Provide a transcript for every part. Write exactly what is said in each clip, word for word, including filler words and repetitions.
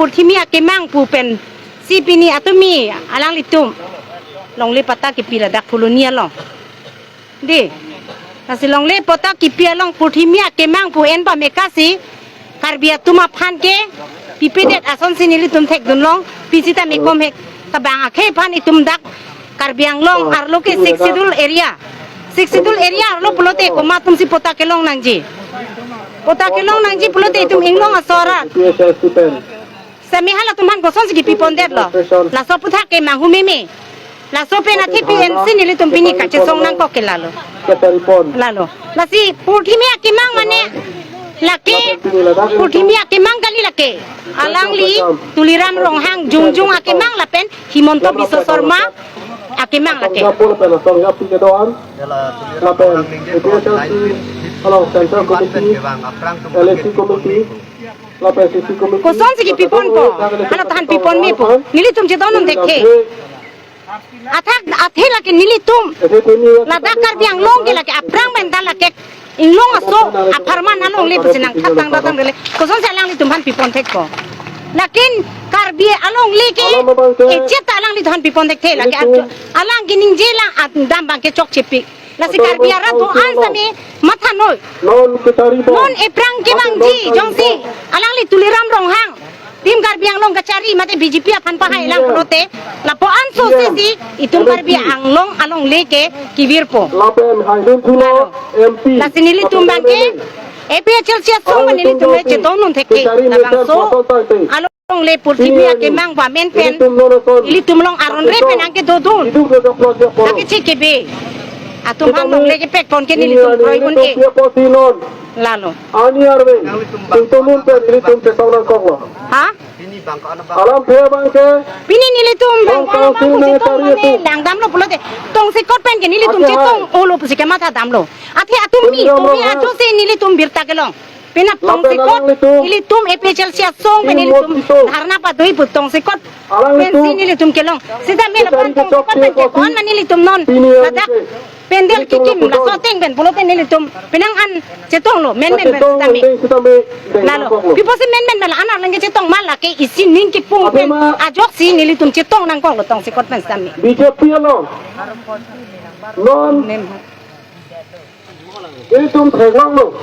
Purthimi akemang pu pensi pini atumi alanglitum longle patta kipi ladak Phuloni along. Dei. Lasi longle patta kipi along purthimi akemang pu en pameka si Karbi atum aphan ke pipedet asonsi nelitum thekdunlong, pisi ta mekom hek, ta bang akhei aphan itum dak Karbi Anglong arlo ke Sixth Schedule area. Sixth Schedule area arlo pulote komat atumsi patta kelong nangji. Patta kelong nangji pulote itum inglong aso arat. Semi halatum aphan kosonsi kipipondetlo. Laso aphuthak ke manghu meme. Laso pen athe P N C nelitum pini kachesong nangkok ke lalo. Lalo. Lasi purthimi akemang mane lake. Purthimi akemang kali lake. Alangli Tuliram Ronghang jongjong akemang lapen Himanta Biswa Sarma akemang lake. Lapen A P H L C along Central Committee, L A C Committee, lapen C C Committee. Kosonsi kipiponpo? Hala tahan pipon mepo. Nelitum chetongdun thekthe. Athak athe lake nelitum ladak Karbi Anglong ke lake aphrang pen ta lake inglong aso apharman alongle pusi nangthat tang datang dele. Kosonsi alanglitum aphan pipon thekpo? Lakin Karbi alongle ke echet ta alanglitum aphan pipon thekthe lake arju. Alang keningje lang at dam abang ke chokchepik. Lasi Karbi arat do-an sami mathanoi. Non kechari bom. Non ephrang kevangji jongsi alangli Tuliram Ronghang Team Karbi Anglong kachari mate B J P aphan pahai lang pulote lapu-an so sesi itum Karbi Anglong alongle ke kevirpo. Lapen haidun thulo M P. Lasi nelitum abang ke A P H L C asong nelitum le chetongdun thekthe. Labangso alongle purthimi akemang pu amen pen ilitum along aron re pen angke dodun. Lake che kebe atum aphan longle kepekpon ke nelitum kroi un-e. Lalo. Ani arve, tum tulun pen nelitum chetong nangkoklo. Ha? Alamthe abang ke. Pini nelitum abang ke alam abang pusi tong mane langdamlo pulote tongsekot pen ke nelitum chetong olo pusi kematha damlo. Athe atum mi tumi ajo si nelitum birta kelong. Penap tongsekot nelitum A P H L C asong pen nelitum dharna padoi pu tongsekot pensi nelitum kelong. Sita me lapen tongsekot pen ke kon mane nelitum non ladak pandal kekim laso ateng pen pulote nelitum penang an chetonglo, menmen pen sitame. Lalo, pipo si menmen pen la an arleng ke chetong ma lake isi ning kipung pen ajoksi nelitum chetong nangkoklo tongsekot pen sitame. B J P along non nelitum theklonglo.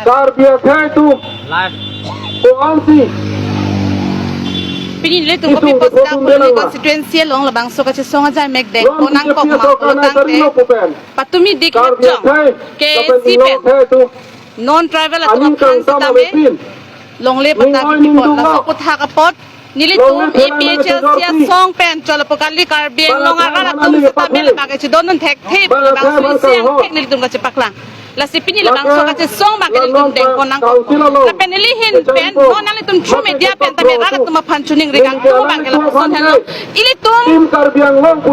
Karbi akhei atum ko-ansi pini nelitum kopi post dak Phuloni constituency along labangso kachesong ajai mek dengpon nangkok ma pulo tangte patumi dik jong K A C pen non tribal atum aphan sitame longle patta kipipon laso aphuthak apot nelitum A P H L C asong pen cholapo kali Karbi Anglong arat atum sitame labang kachedondun thekthe pu labangso isi angthek nelitum kachepaklang. Lasi pini labangso kachesong abang ke nelitum dengpon nangkok. Lapen neli ahin pen non nanglitum through media pen tame rat atum aphan choningri kangtung abang ke lapuson henlo. Ilitum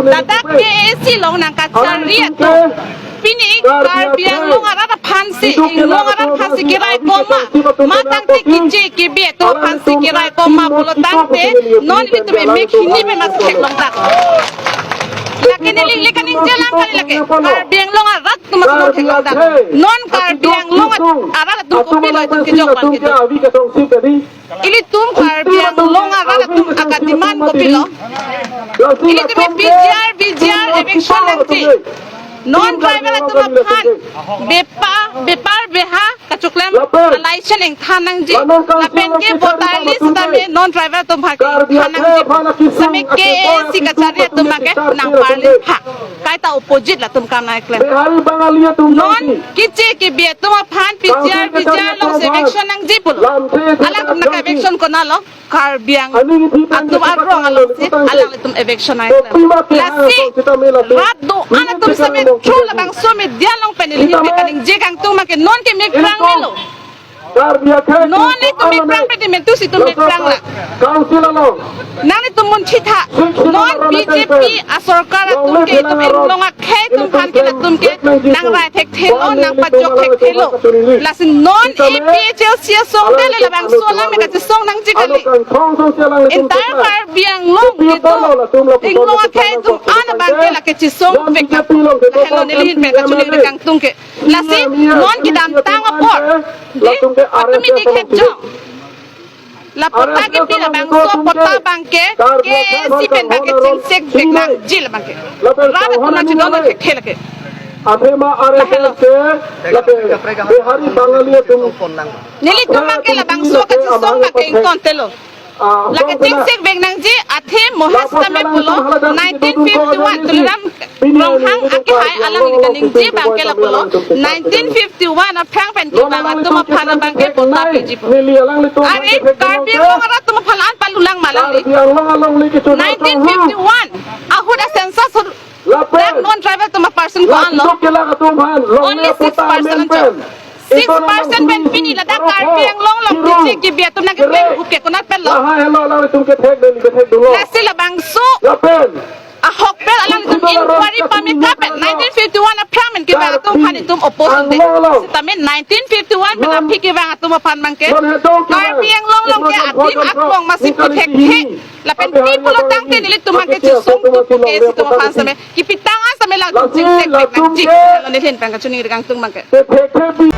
ladak K A C along nangkachari atum pini Karbi Anglong arat aphansi, inglong arat aphansi kerai koma, matangte keche kebe atum aphansi kerai koma pulo tangte non ilitum emek hini pen mas theklong tang. Lake neli le kaningje lang kali lake Karbi Anglong arat atum mas theklong tang. Non Karbi Anglong arat atum kopilo itum kejok abang kedo. Ilitum Karbi Anglong arat atum akadiman kopilo? Ilitum P G R, V G R eviction nangji. Non tribal atum aphan bepa, bepar beha kachoklem a-license ingthan nangji. Lapen ke voter list sitame non tribal atum aphan ingthan nangji. Sitame K A C kachari atum abang ke nangparlin tha. Kaita opposite latum kam nangklem. Bihari Bangali atum non keche kebe atum aphan P G R, V G R alongsi eviction nangji pulo. Alangtum nang eviction konatlo? Karbi Anglong atum arong alongsi alanglitum eviction nangklem. Lasi rat do-an atum sitame through labangso media along pen neli ahin pen kaningje kangtung abang ke non ke mek prangnelo. Non itum mek prang pe di mentu si itum mek prang la. Nanglitum munthi tha. Non B J P asorkar atum ke itum inglong akhei atum aphan ke latum ke nangrai thekthelo, nangpajok thekthelo. Lasi non A P H L C asong dele labangso alam mek kachesong nangji kali. Entire Karbi Anglong itum inglong akhei atum an abang ke lake chesongvek nangpo. Lahelo neli ahin pen kachoningri kangtung ke. Lasi non kedamtang apor, dei, patumi dik het jong La patta kipi labangso patta abangke K A A C pen abangke chingsek vek nangji labangke. Rat atum nangchedon thekthe lake. Athema R S S ke lake Bihari Bangali atum. Nelitum abangke labangso kachesong abangke ingtontelo. Lake chingsek vek nangji athe mo ha sitame pulo nineteen fifty-one Tuliram Ronghang akehai alangli kaningje abangke lapulo nineteen fifty-one aphrang pen kevang atum aphan abangke patta piji pu. Are Karbi Anglong arat atum aphan an palulang ma alangli. Nineteen fifty-one ahut a census ahut dak non tribal atum a-percent ko-anlo? Only six percent anchot. Six percent pen pini ladak Karbi Anglong along tiji kibi atum nangkepleng ahut ke konat penlo? Lahai helo alangtum kethek den kethek dunlo. Lasi labangso Lapen. Ahokpet alangtum inquiry pameka pen nineteen fifty-one aphrang pen kevang atum aphan itum oppose de. Anglong along. Sitame nineteen fifty-one pen aphi kevang atum aphan abangke Non hedok kevang. Karbi Anglong along ke Information adim for aklong masi Control. Puthek Bukan thek. Isi. Lapen pi pulo tangte nelitum abangke chesong tu puke si atum aphan sitame kipi tang an sitame la Lasi chingsek vek nangji. Latum ke. Alo nelihin abangke chuning regang tung abangke. Te thek thek pi.